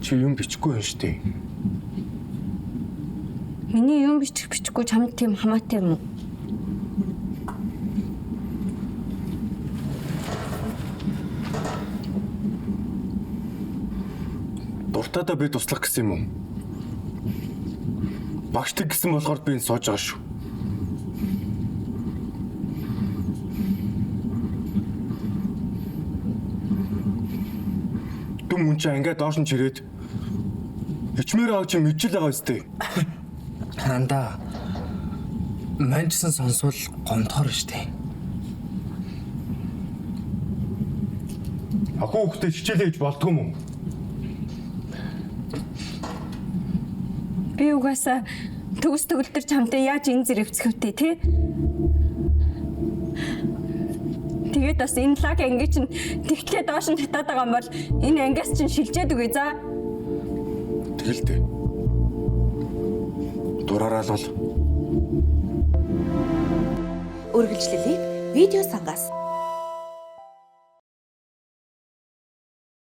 Чи юм бичихгүй юм шүү дээ. Миний юм бичих бичихгүй чамд тийм хамаатай юм уу? Дуртайдаа би туслах гэсэн юм уу? Багш тэг гэсэн болохоор би энэ сууж байгаа шүү. Дүм мөн чи ангиа доош нь чирээд ичмээр аав чи мэдчил байгаа өстэй. Хандаа. Манчсан сонсвол гомдохоор штэ. Охин хүүхдээ хичээлээ хийж болдгүй юм уу? Би угаасаа төгс төгөлдөр чамтай яаж энэ зэрэг эвцэх вэ те? Тэгээд бас энэ лаг анги чинь тэгтлээ доош нь татаад байгаа юм бол энэ ангиас чинь шилжээд үгүй за. Тэгэл дээ. Дураараа л бол Үргэлжлэлийг видео сангаас